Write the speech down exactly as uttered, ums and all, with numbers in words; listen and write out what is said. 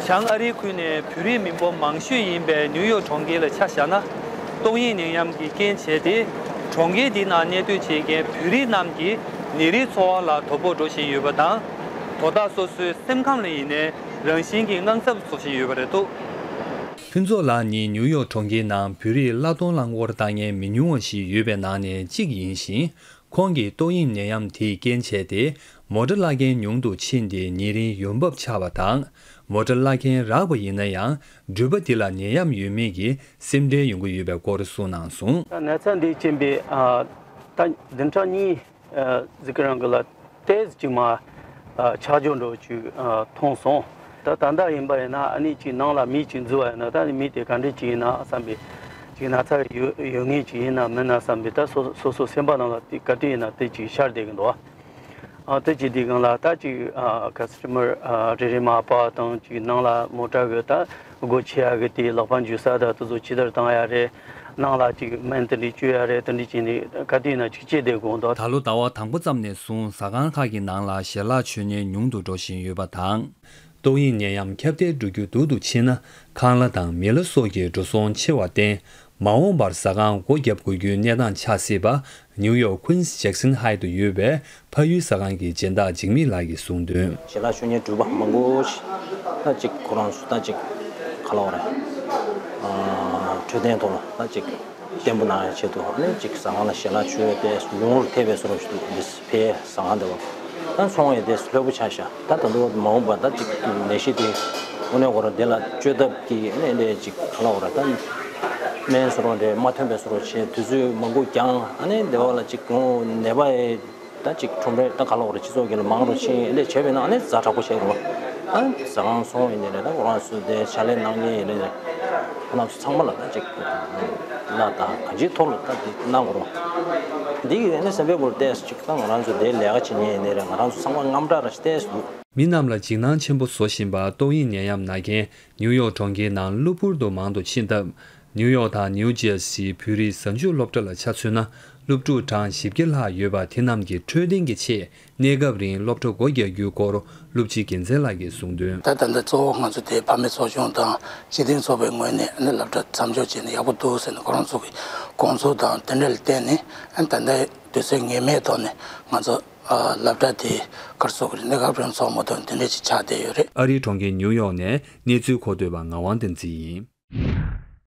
བྱང་ཨ་རིའི་ཁུལ་ནས་བོད་རིགས་མི་འབོར་མང་ཤོས་ཡིན་པའི་ནིའུ་ཡོག་གྲོང་ཁྱེར་ལ་ཆ་བཞག་ན། ཏོག་དབྱིབས་ནད་ཡམས་ཀྱིས་རྐྱེན་བྱས་ཏེ། གྲོང་ཁྱེར་འདི་ནང་གནས་སྡོད་བྱེད་མཁན་བོད་རིགས་རྣམས་ཀྱི་ཉིན་རེའི་འཚོ་བ་ལ་དོ་ཕོག་འགྲོ་བཞིན་ཡོད་པ་དང་། དོ་བདག་སོ་སོའི་སེམས་ཁམས་ལ་ཡིན་ནའི་རང་བཞིན་གྱིས་དངངས་འཚབ་བཟོ་བཞིན་ཡོད་པ་རེད་འདུག་ཕུན་ཚོགས་ལགས་ནི་ནིའུ་ཡོག་གྲོང་ཁྱེར་ནང་བོད་རིགས་གླ་གཏོང་རླངས་འཁོར་བཏང་མཁན་མི་ཉུང་བ་ཞིག་ཡོད་པའི་ནང་ནས་གཅིག་ཡིན་ཞིང་། ཁོང་གིས་ཏོག་དབྱིབས་ནད་ཡམས་དེས་རྐྱེན་བྱས་ཏེ། མོ་ཊ་བླ་མཁན་ཉུང་དུ་ཕྱིན་ཏེ་ཉིན་རེའི་ཡོང་འབབ་ཆག་པ་དང་། མོ་ཊ་བླ་མཁན་རག་པ་ཡིན་ན་ཡང་། འགྲུལ་པ་འདི་ལ་ནད་ཡམས་ཡོད་མེད་ཀྱི་སེམས་ཁྲལ་ཡོང་གི་ཡོད་པའི་སྐོར་གསུངས་གནང་སོང་། ད་ན་ཚ་འདི་ཕྱིན་པའི་ཨ་ད་བདུན་ཕྲག་གཉིས་ཨ་ཟིག་གི་རིང་གི་ལ་ཏོག་ཙམ་ཅིག་མ་ཨ་ཆག་སྐྱོན་འདྲ་བོ་ཅིག་ཨ་མཐོང་སོང་། ད་ད་ལྟ་ཡིན་པ་ཡིན་ན་ཨ་ནི་ཅིག་ནང་ལ་མི་ཅིག་འཛུལ་བ་ཡིན་ན། ད་ནི་མི་དེ་ག་འདྲ་ཅིག་ཡིན་ན་བསམ་པའི་ཅིག་ན་ཚ་ཡོད་ཡོད་ངེས་ཅིག་ཡིན་ན་མིན་ན་བསམ་པའི། ད་སོ་སོ་སོ་སེམས་པ་ནང་ལ་དེ་ག་དུས་ཡིན་ན་དེ་ཅིག་ཤར་བསྡད་ཀྱི་འདུག་ཨ་དེ་ཅིག་དེ་སྒང་ལ་ད་ཅིག་ཨ་ཀ་སི་ཊ་མར་ཨ་རེ་རེ་མ་པ་དང་ཅིག་ནང་ལ་མོ་ཊ་གི་ད་སྒོ་ཕྱེ་ཡ་གི་དེ་ལག་པ་འཇུ་ས་ད་དེ་ཚོ་ཕྱི་དར་བཏང་ཡ་རེད། ནང་ལ་ཅིག་སྨན་དེ་འདྲ་བཅོས་ཡ་རེད། དེ་འདྲ་བྱས་ནས་ག་དུས་ཡིན་ན་ཅིག་བྱེད་བསྡད་དགོས་འདུག་ད་ལོ་ཟླ་བ་དང་པོ་ཙམ་ནས་བཟུང་ཟ་ཁང་ཁག་གི་ནང་ལ་ཞལ་ལག་མཆོད་མཁན་ཉུང་དུ་འགྲོ་བཞིན་ཡོད་པ་དང་། ཏོག་དབྱིབས་ནད་ཡམས་ཁྱབ་གདལ་འགྲོ་རྒྱུ་སྡུག་ཏུ་ཕྱིན་ན། ཁང་གླ་དང་མི་ལ་སོགས་ཀྱི་འགྲོ་སོང་ཆེ་བར་བརྟེན། མ་འོངས་པར་ཟ་ཁང་སྒོ་བརྒྱབ་དགོས་རྒྱུའི་གནས་སྟངས་ཆགས་སྲིད་པ། ནིའུ་ཡོག་ཀུན་སི་ཇེག་སན་ཧའེ་ཏུ་ཡོད་པའི་ཕ་ཡུལ་ཟ་ཁང་གི་སྦྱིན་བདག་འཇིགས་མེད་ལགས་ཀྱིས་གསུངས་དོན། ཞལ་ལག་མཆོད་མཁན་འགྲུལ་པ་མང་པོ་ཞིག་ད་ཅིག་ཁོ་རང་ཚོ་ད་ཅིག་ག་ལབ་དགོས་རེད། ཨ་འཕྲོད་བསྟེན་ཐོག་ལ་ད་ཅིག་བརྟན་པོ་གནང་ཡ་ཆེད་དུ་ཨ་ནི་ཅིག་ཟ་ཁང་ལ་ཞལ་ལག་མཆོད་ཡ་དེ་ཉུང་རུ་ཐེབས་པའི་བཟོ་འདྲ་ཞིག་འདུག་འདི་ཕའི་ཟ་ཁང་འདི་བ་ད་ཚོང་ཡ་དེ་ལྷོད་པོ་ཆགས་ཤག་ད་ད་དུང་མ་འོངས་པ་ད་ཅིག་ནད་གཞི་དེ་དངོས་གནས་ཁོ་རང་དེ་ལ་བཅོས་ཐབས་ཀྱི་ཨ་ནི་འདྲ་ཅིག་ག་ལབ་དགོས་རེད། ད་སྨན་བཟོ་འདྲ་འདྲ་མ་ཐོན་པའི་བཟོ་འདྲ་བྱས། དུས་ཚོད་མང་པོ་འགྱངས། ཨ་ནི་འདི་བ་ལ་ཅིག་ནད་པ་ཡི་ད་ཅིག་ཁྲོམ་རའི་ད་ག་ལབ་དགོས་རེད། སྤྱི་ཚོགས་ཀྱི་ལ་མང་རུ་ཕྱིན་ཨེ་འདྲས་བྱས་པས་ན་ཨ་ནི་ཛ་དྲག་པོ་བྱས་རུང་། ཨ་ནི་ཟ་ཁང་སོང་ཡིན་ནའི་རེད། ད་ཁོ་རང་ཚོ་དེ་ཕྱག་ལས་གནང་མཁན་ཡིན་ནའི་རེད། ཁོ་རང་ཚོ་ཚང་མ་ལ་ད་ཅིག་ན་ད་གང་ཅིའི་ཐོག་ལ་ད་དེ་གནང་དགོས་རུང་། འདི་ཡི་ཨ་ནི་སེམས་པའི་སྒོ་ལ་བལྟས་ཅིག་ད་ང་རང་ཚོ་དེ་ལས་ཀ་བྱེད་མཁན་ཡིན་ནའི་རེད། ང་རང་ཚོ་ཚང་མ་དངངས་སྐྲག་རང་ཞིག་བལྟས་སུ་འདུག་མི་རྣམས་ལ་འཇིགས་སྣང་ཆེན་པོ་བཟོ་བཞིན་པ། ཏོག་དབྱིབས་ནད་ཡམས་ན་མཁན་ནིའུ་ཡོག་གྲོང་ཁྱེར་ནང་གློ་བུར་དུ་མང་དུ་ཕྱིན་སྟབས། ནིའུ་ཡོག་དང་ནིའུ་ཇེར་སིའི་བོད་རིགས་གཟའ་མཇུག་སློབ་གྲྭ་ལ་ཆ་མཚོན་ན། སློབ་ཕྲུག་གྲངས་བཞི་བརྒྱ་ལྷག་ཡོད་པ་དེ་རྣམས་ཀྱི་འཕྲོད་བསྟེན་གྱི་ཆེད། གནས་སྐབས་རིང་སློབ་གྲྭ་སྒོ་རྒྱག་རྒྱུའི་སྐོར་སློབ་སྤྱི་རྒྱལ་མཚན་ལགས་ཀྱིས་གསུངས་དོན། ད་ད་ལྟ་གཙོ་བོ་ང་ཚོ་དེ་ཕ་མའི་ཚོགས་ཆུང་དང་སྤྱི་བདེ་ཚོགས་པའི་ངོས་ནས་ཨ་ནི་སློབ་གྲྭ་མཚམས་འཇོག་བྱས་ནས་ཡག་པོ་འདུག་ཟེར་ནས་ཁོ་རང་ཚོ་གི་དགོངས་ཚུལ་དང་དེ་འདྲ་ལ་བརྟེན་ནས། ཨ་ནི་ད་ལྟ་དུས་ཚོད་ངེས་མེད་ཐོག་ནས་ང་ཚོ་སློབ་གྲྭ་དེ་ག་རེ་ཟེར་དགོས་རེད། གནས་སྐབས་རིང་ཚོགས་མ་ཐུབ་དེ་འདྲ་ཅིག་ཆགས་བསྡད་ཡོད་རེད། ཨ་རིའི་གྲོང་ཁྱེར་ནིའུ་ཡོག་ནས་གནས་ཚུལ་མཁོ་སྡོད་པ་ངག་དབང་བསྟན་འཛིན་ཡིན།